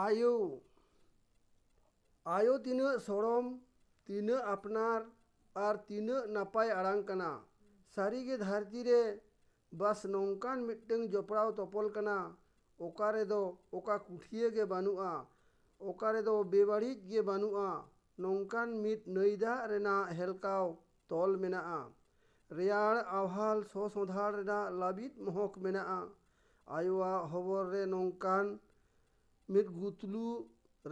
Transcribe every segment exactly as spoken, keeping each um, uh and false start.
ᱟᱭᱳ, ᱟᱭᱳ ᱛᱤᱱᱟᱹᱜ ᱥᱚᱲᱚᱢ, ᱛᱤᱱᱟᱹᱜ ᱟᱯᱱᱟᱨ ᱟᱨ ᱛᱤᱱᱟᱹᱜ ᱱᱟᱯᱟᱭ ᱟᱲᱟᱝ ᱠᱟᱱᱟ᱾ ᱥᱟᱹᱨᱤᱜᱮ ᱫᱷᱟᱹᱨᱛᱤ ᱨᱮ ᱵᱟᱥ ᱱᱚᱝᱠᱟᱱ ᱢᱤᱫᱴᱟᱹᱝ ᱡᱚᱯᱲᱟᱣ ᱛᱚᱯᱚᱞ ᱠᱟᱱᱟ, ᱚᱠᱟ ᱨᱮᱫᱚ ᱚᱠᱟ ᱠᱩᱴᱷᱤᱭᱟᱹ ᱜᱮ ᱵᱟᱹᱱᱩᱜᱼᱟ, ᱚᱠᱟ ᱨᱮᱫᱚ ᱵᱮᱵᱟᱹᱲᱤᱡ ᱜᱮ ᱵᱟᱹᱱᱩᱜᱼᱟ᱾ ᱱᱚᱝᱠᱟᱱ ᱢᱤᱫ ᱱᱟᱹᱭ ᱫᱟᱜ ᱨᱮᱱᱟᱜ ᱦᱮᱞᱠᱟᱣ ᱛᱚᱞ ᱢᱮᱱᱟᱜᱼᱟ᱾ ᱨᱮᱭᱟᱲ ᱟᱣᱦᱟᱞ ᱥᱚ ᱥᱚᱸᱫᱷᱟᱲ ᱨᱮᱱᱟᱜ ᱞᱟᱹᱵᱤᱫ ᱢᱚᱦᱚᱠ ᱢᱮᱱᱟᱜᱼᱟ᱾ ᱟᱭᱳᱣᱟᱜ ᱦᱚᱵᱚᱨ ᱨᱮ ᱱᱚᱝᱠᱟᱱ ᱢᱤᱫ ᱜᱩᱛᱞᱩ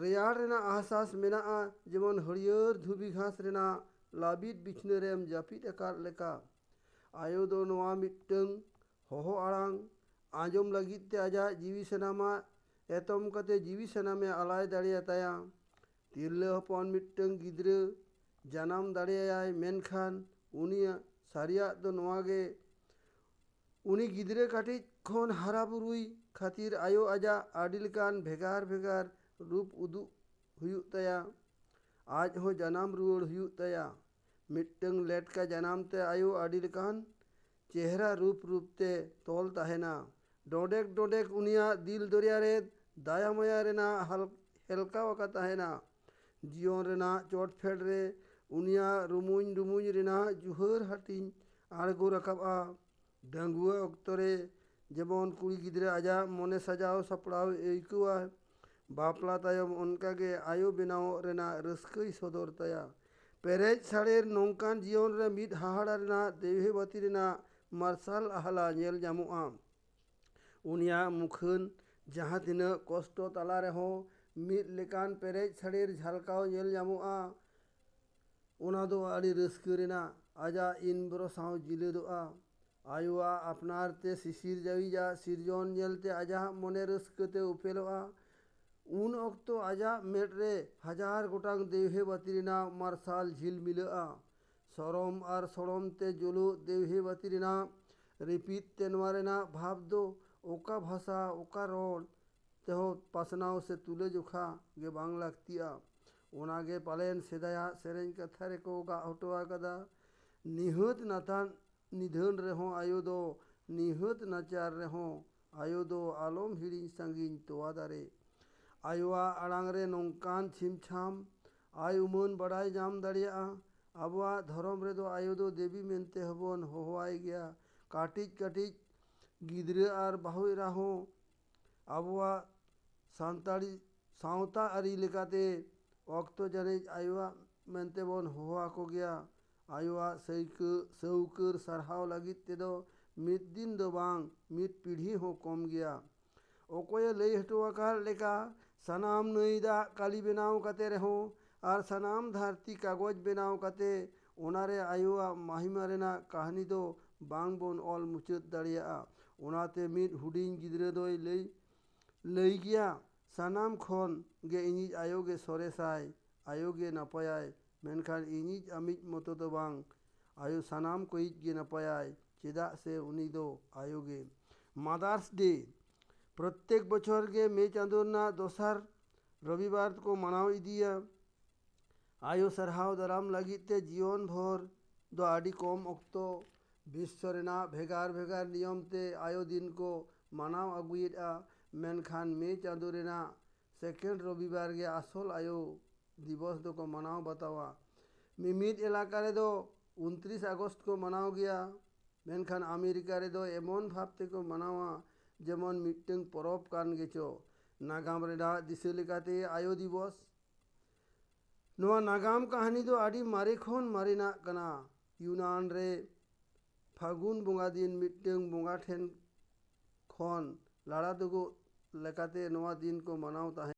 ᱨᱮᱭᱟᱲ ᱨᱮᱱᱟᱜ ᱟᱦᱥᱟᱥ ᱢᱮᱱᱟᱜᱼᱟ, ᱡᱮᱢᱚᱱ ᱦᱟᱹᱨᱭᱟᱹᱲ ᱫᱷᱩᱵᱤ ᱜᱷᱟᱥ ᱨᱮᱱᱟᱜ ᱞᱟᱹᱵᱤᱫ ᱵᱤᱪᱷᱱᱟᱹ ᱨᱮᱢ ᱡᱟᱹᱯᱤᱫ ᱟᱠᱟᱫ ᱞᱮᱠᱟ᱾ ᱟᱭᱳ ᱫᱚ ᱱᱚᱣᱟ ᱢᱤᱫᱴᱟᱹᱝ ᱦᱚᱦᱚ ᱟᱲᱟᱝ ᱟᱸᱡᱚᱢ ᱞᱟᱹᱜᱤᱫ ᱛᱮ ᱟᱡᱟᱜ ᱡᱤᱣᱤ ᱥᱟᱱᱟᱢᱟᱜ ᱮᱛᱚᱢ ᱠᱟᱛᱮ ᱡᱤᱣᱤ ᱥᱟᱱᱟᱢᱮ ᱟᱞᱟᱭ ᱫᱟᱲᱮᱭᱟᱛᱟᱭᱟ᱾ ᱛᱤᱨᱞᱟᱹ ᱦᱚᱯᱚᱱ ᱢᱤᱫᱴᱟᱹᱝ ᱜᱤᱫᱽᱨᱟᱹ ᱡᱟᱱᱟᱢ ᱫᱟᱲᱮᱭᱟᱭᱟᱭ, ᱢᱮᱱᱠᱷᱟᱱ ᱩᱱᱤᱭᱟᱜ ᱥᱟᱹᱨᱤᱭᱟᱜ ᱫᱚ ᱱᱚᱣᱟ ᱜᱮ, ᱩᱱᱤ ᱜᱤᱫᱽᱨᱟᱹ ᱠᱟᱹᱴᱤᱡ ᱠᱷᱚᱱ ᱦᱟᱨᱟ ᱵᱩᱨᱩᱭ ᱠᱷᱟᱹᱛᱤᱨ ᱟᱭᱳ ᱟᱡᱟᱜ ᱟᱹᱰᱤ ᱞᱮᱠᱟᱱ ᱵᱷᱮᱜᱟᱨ ᱵᱷᱮᱜᱟᱨ ᱨᱩᱯ ᱩᱫᱩᱜ ᱦᱩᱭᱩᱜ ᱛᱟᱭᱟ᱾ ᱟᱡ ᱦᱚᱸ ᱡᱟᱱᱟᱢ ᱨᱩᱣᱟᱹᱲ ᱦᱩᱭᱩᱜ ᱛᱟᱭᱟ᱾ ᱢᱤᱫᱴᱟᱹᱝ ᱞᱮᱴᱠᱟ ᱡᱟᱱᱟᱢ ᱛᱮ ᱟᱭᱳ ᱟᱹᱰᱤ ᱞᱮᱠᱟᱱ ᱪᱮᱦᱨᱟ ᱨᱩᱯ ᱨᱩᱯ ᱛᱮ ᱛᱚᱞ ᱛᱟᱦᱮᱱᱟ᱾ ᱰᱚᱸᱰᱮᱠ ᱰᱚᱸᱰᱮᱠ ᱩᱱᱤᱭᱟᱜ ᱫᱤᱞ ᱫᱚᱨᱭᱟ ᱨᱮ ᱫᱟᱭᱟ ᱢᱟᱭᱟ ᱨᱮᱱᱟᱜ ᱦᱟᱞ-, ᱦᱮᱞᱠᱟᱣ ᱟᱠᱟ ᱛᱟᱦᱮᱱᱟ᱾ ᱡᱤᱭᱚᱱ ᱨᱮᱱᱟᱜ ᱪᱚᱴ ᱯᱷᱮᱰ ᱨᱮ ᱩᱱᱤᱭᱟᱜ ᱨᱩᱢᱩᱧ ᱨᱩᱢᱩᱧ ᱨᱮᱱᱟᱜ ᱡᱩᱦᱟᱹᱨ ᱦᱟᱹᱴᱤᱧ ᱟᱬᱜᱚ ᱨᱟᱠᱟᱵᱼᱟ᱾ ᱰᱟᱺᱜᱩᱣᱟᱹ ᱚᱠᱛᱚ ᱨᱮ ᱡᱮᱢᱚᱱ ᱠᱩᱲᱤ ᱜᱤᱫᱽᱨᱟᱹ ᱟᱡᱟᱜ ᱢᱚᱱᱮ ᱥᱟᱡᱟᱣ ᱥᱟᱯᱲᱟᱣ ᱟᱹᱭᱠᱟᱹᱣᱟ, ᱵᱟᱯᱞᱟ ᱛᱟᱭᱚᱢ ᱚᱱᱠᱟᱜᱮ ᱟᱭᱳ ᱵᱮᱱᱟᱣᱚᱜ ᱨᱮᱱᱟᱜ ᱨᱟᱹᱥᱠᱟᱹᱭ ᱥᱚᱫᱚᱨ ᱛᱟᱭᱟ᱾ ᱯᱮᱨᱮᱡ ᱥᱟᱲᱮᱨ ᱱᱚᱝᱠᱟᱱ ᱡᱤᱭᱚᱱ ᱨᱮ ᱢᱤᱫ ᱦᱟᱦᱟᱲᱟ ᱨᱮᱱᱟᱜ ᱫᱮᱣᱦᱮ ᱵᱟᱹᱛᱤ ᱨᱮᱱᱟᱜ ᱢᱟᱨᱥᱟᱞ ᱟᱦᱞᱟ ᱧᱮᱞ ᱧᱟᱢᱚᱜᱼᱟ᱾ ᱩᱱᱤᱭᱟᱜ ᱢᱩᱠᱷᱟᱹᱱ ᱡᱟᱦᱟᱸ ᱛᱤᱱᱟᱹᱜ ᱠᱚᱥᱴᱚ ᱛᱟᱞᱟ ᱨᱮᱦᱚᱸ ᱢᱤᱫ ᱞᱮᱠᱟᱱ ᱯᱮᱨᱮᱡ ᱥᱟᱲᱮᱨ ᱡᱷᱟᱞᱠᱟᱣ ᱧᱮᱞ ᱧᱟᱢᱚᱜᱼᱟ᱾ ᱚᱱᱟ ᱫᱚ ᱟᱹᱰᱤ ᱨᱟᱹᱥᱠᱟᱹ ᱨᱮᱱᱟᱜ ᱟᱡᱟᱜ ᱤᱱᱵᱨᱚ ᱥᱟᱶ ᱡᱤᱞᱟᱹᱫᱚᱜᱼᱟ᱾ ᱟᱭᱳᱣᱟᱜ ᱟᱯᱱᱟᱨ ᱛᱮ ᱥᱤᱥᱤᱨ ᱡᱟᱹᱣᱤᱡᱟᱜ ᱥᱤᱨᱡᱚᱱ ᱧᱮᱞᱛᱮ ᱟᱡᱟᱜ ᱢᱚᱱᱮ ᱨᱟᱹᱥᱠᱟᱹ ᱛᱮ ᱩᱯᱮᱞᱚᱜᱼᱟ᱾ ᱩᱱ ᱚᱠᱛᱚ ᱟᱡᱟᱜ ᱢᱮᱫ ᱨᱮ ᱦᱟᱡᱟᱨ ᱜᱚᱴᱟᱝ ᱫᱮᱣᱦᱮ ᱵᱟᱹᱛᱤ ᱨᱮᱱᱟᱜ ᱢᱟᱨᱥᱟᱞ ᱡᱷᱤᱞᱢᱤᱞᱟᱹᱜᱼᱟ᱾ ᱥᱚᱨᱚᱢ ᱟᱨ ᱥᱚᱲᱚᱢ ᱛᱮ ᱡᱩᱞᱩᱜ ᱫᱮᱣᱦᱮ ᱵᱟᱹᱛᱤ ᱨᱮᱱᱟᱜ ᱨᱤᱯᱤᱫ ᱛᱮ ᱱᱚᱣᱟ ᱨᱮᱱᱟᱜ ᱵᱷᱟᱵᱽ ᱫᱚ ᱚᱠᱟ ᱵᱷᱟᱥᱟ, ᱚᱠᱟ ᱨᱚᱲ ᱛᱮᱦᱚᱸ ᱯᱟᱥᱱᱟᱣ ᱥᱮ ᱛᱩᱞᱟᱹᱡᱚᱠᱷᱟ ᱜᱮ ᱵᱟᱝ ᱞᱟᱹᱠᱛᱤᱜᱼᱟ᱾ ᱚᱱᱟᱜᱮ ᱯᱟᱞᱮᱱ ᱥᱮᱫᱟᱭᱟᱜ ᱥᱮᱨᱮᱧ ᱠᱟᱛᱷᱟ ᱨᱮᱠᱚ ᱜᱟᱜ ᱦᱚᱴᱚ ᱟᱠᱟᱫᱟ, ᱱᱤᱦᱟᱹᱛ ᱱᱟᱛᱟᱱ ᱱᱤᱫᱷᱟᱹᱱ ᱨᱮᱦᱚᱸ ᱟᱭᱳ ᱫᱚ, ᱱᱤᱦᱟᱹᱛ ᱱᱟᱪᱟᱨ ᱨᱮᱦᱚᱸ ᱟᱭᱳ ᱫᱚ, ᱟᱞᱚᱢ ᱦᱤᱲᱤᱧ ᱥᱟᱺᱜᱤᱧ ᱛᱚᱣᱟ ᱫᱟᱨᱮ᱾ ᱟᱭᱳᱣᱟᱜ ᱟᱲᱟᱝ ᱨᱮ ᱱᱚᱝᱠᱟᱱ ᱪᱷᱤᱢ ᱪᱷᱟᱢ ᱟᱭ ᱩᱢᱟᱹᱱ ᱵᱟᱰᱟᱭ ᱧᱟᱢ ᱫᱟᱲᱮᱭᱟᱜᱼᱟ᱾ ᱟᱵᱚᱣᱟᱜ ᱫᱷᱚᱨᱚᱢ ᱨᱮᱫᱚ ᱟᱭᱳ ᱫᱚ ᱫᱮᱵᱤ ᱢᱮᱱᱛᱮ ᱦᱚᱸᱵᱚᱱ ᱦᱚᱦᱚᱣᱟᱭ ᱜᱮᱭᱟ᱾ ᱠᱟᱹᱴᱤᱡ ᱠᱟᱹᱴᱤᱡ ᱜᱤᱫᱽᱨᱟᱹ ᱟᱨ ᱵᱟᱹᱦᱩ ᱮᱨᱟ ᱦᱚᱸ ᱟᱵᱚᱣᱟᱜ ᱥᱟᱱᱛᱟᱲᱤ ᱥᱟᱶᱛᱟ ᱟᱹᱨᱤ ᱞᱮᱠᱟᱛᱮ ᱚᱠᱛᱚ ᱡᱟᱹᱱᱤᱡ ᱟᱭᱳᱣᱟᱜ ᱢᱮᱱᱛᱮ ᱵᱚᱱ ᱦᱚᱦᱚ ᱟᱠᱚ ᱜᱮᱭᱟ᱾ ᱟᱭᱳᱣᱟᱜ ᱥᱟᱹᱭᱠᱟᱹ-, ᱥᱟᱹᱣᱠᱟᱹᱨ ᱥᱟᱨᱦᱟᱣ ᱞᱟᱹᱜᱤᱫ ᱛᱮᱫᱚ ᱢᱤᱫ ᱫᱤᱱ ᱫᱚ ᱵᱟᱝ, ᱢᱤᱫ ᱯᱤᱲᱦᱤ ᱦᱚᱸ ᱠᱚᱢ ᱜᱮᱭᱟ᱾ ᱚᱠᱚᱭᱮ ᱞᱟᱹᱭ ᱦᱚᱴᱚ ᱟᱠᱟᱫ ᱞᱮᱠᱟ, ᱥᱟᱱᱟᱢ ᱱᱟᱹᱭ ᱫᱟᱜ ᱠᱟᱹᱞᱤ ᱵᱮᱱᱟᱣ ᱠᱟᱛᱮ ᱨᱮᱦᱚᱸ ᱟᱨ ᱥᱟᱱᱟᱢ ᱫᱷᱟᱹᱨᱛᱤ ᱠᱟᱜᱚᱡᱽ ᱵᱮᱱᱟᱣ ᱠᱟᱛᱮ ᱚᱱᱟᱨᱮ ᱟᱭᱳᱣᱟᱜ ᱢᱟᱦᱤᱢᱟ ᱨᱮᱱᱟᱜ ᱠᱟᱹᱦᱱᱤ ᱫᱚ ᱵᱟᱝ ᱵᱚᱱ ᱚᱞ ᱢᱩᱪᱟᱹᱫ ᱫᱟᱲᱮᱭᱟᱜᱼᱟ᱾ ᱚᱱᱟᱛᱮ ᱢᱤᱫ ᱦᱩᱰᱤᱧ ᱜᱤᱫᱽᱨᱟᱹ ᱫᱚᱭ ᱞᱟᱹᱭ, ᱞᱟᱹᱭ ᱜᱮᱭᱟ, ᱥᱟᱱᱟᱢ ᱠᱷᱚᱱ ᱜᱮ ᱤᱧᱤᱡ ᱟᱭᱳ ᱜᱮ ᱥᱚᱨᱮᱥᱟᱭ, ᱟᱭᱳ ᱜᱮ ᱱᱟᱯᱟᱭᱟᱭ, ᱢᱮᱱᱠᱷᱟᱱ ᱤᱧᱤᱡ ᱟᱢᱤᱡ ᱢᱚᱛᱚ ᱫᱚ ᱵᱟᱝ, ᱟᱭᱳ ᱥᱟᱱᱟᱢ ᱠᱚᱭᱤᱡ ᱜᱮ ᱱᱟᱯᱟᱭᱟᱭ, ᱪᱮᱫᱟᱜ ᱥᱮ ᱩᱱᱤ ᱫᱚ ᱟᱭᱳ ᱜᱮ᱾ Mother's Day ᱯᱨᱚᱛᱮᱠ ᱵᱚᱪᱷᱚᱨ ᱜᱮ ᱢᱮ ᱪᱟᱸᱫᱳ ᱨᱮᱱᱟᱜ ᱫᱚᱥᱟᱨ ᱨᱚᱵᱤᱵᱟᱨ ᱠᱚ ᱢᱟᱱᱟᱣ ᱤᱫᱤᱭᱟ᱾ ᱟᱭᱳ ᱥᱟᱨᱦᱟᱣ ᱫᱟᱨᱟᱢ ᱞᱟᱹᱜᱤᱫ ᱛᱮ ᱡᱤᱭᱚᱱ ᱵᱷᱳᱨ ᱫᱚ ᱟᱹᱰᱤ ᱠᱚᱢ ᱚᱠᱛᱚ ᱵᱤᱥᱥᱚ ᱨᱮᱱᱟᱜ ᱵᱷᱮᱜᱟᱨ ᱵᱷᱮᱜᱟᱨ ᱱᱤᱭᱚᱢ ᱛᱮ ᱟᱭᱳ ᱫᱤᱱ ᱠᱚ ᱢᱟᱱᱟᱣ ᱟᱹᱜᱩᱭᱮᱫᱼᱟ, ᱢᱮᱱᱠᱷᱟᱱ ᱢᱮ ᱪᱟᱸᱫᱳ ᱨᱮᱱᱟᱜ ᱥᱮᱠᱮᱱᱰ ᱨᱚᱵᱤᱵᱟᱨ ᱜᱮ ᱟᱥᱚᱞ ᱟᱭᱳ ᱫᱤᱵᱚᱥ ᱫᱚᱠᱚ ᱢᱟᱱᱟᱣ ᱵᱟᱛᱟᱣᱟ᱾ ᱢᱤᱢᱤᱫ ᱮᱞᱟᱠᱟ ᱨᱮᱫᱚ ᱩᱱᱛᱨᱤᱥ ᱟᱜᱚᱥᱴ ᱠᱚ ᱢᱟᱱᱟᱣ ᱜᱮᱭᱟ, ᱢᱮᱱᱠᱷᱟᱱ ᱟᱢᱮᱨᱤᱠᱟ ᱨᱮᱫᱚ ᱮᱢᱚᱱ ᱵᱷᱟᱵᱽ ᱛᱮᱠᱚ ᱢᱟᱱᱟᱣᱟ ᱡᱮᱢᱚᱱ ᱢᱤᱫᱴᱟᱝ ᱯᱚᱨᱚᱵᱽ ᱠᱟᱱ ᱜᱮᱪᱚ᱾ ᱱᱟᱜᱟᱢ ᱨᱮᱱᱟᱜ ᱫᱤᱥᱟᱹ ᱞᱮᱠᱟᱛᱮ ᱟᱭᱳ ᱫᱤᱵᱚᱥ, ᱱᱚᱣᱟ ᱱᱟᱜᱟᱢ ᱠᱟᱹᱦᱱᱤ ᱫᱚ ᱟᱹᱰᱤ ᱢᱟᱨᱮ ᱠᱷᱚᱱ ᱢᱟᱨᱮᱱᱟᱜ ᱠᱟᱱᱟ᱾ ᱭᱩᱱᱟᱱ ᱨᱮ ᱯᱷᱟᱹᱜᱩᱱ ᱵᱚᱸᱜᱟ ᱫᱤᱱ ᱢᱤᱫᱴᱟᱝ ᱵᱚᱸᱜᱟ ᱴᱷᱮᱱ ᱠᱷᱚᱱ ᱞᱟᱲᱟ ᱫᱩᱜᱩᱜ ᱞᱮᱠᱟᱛᱮ ᱱᱚᱣᱟ ᱫᱤᱱ ᱠᱚ ᱢᱟᱱᱟᱣ ᱛᱟᱦᱮᱸᱫ᱾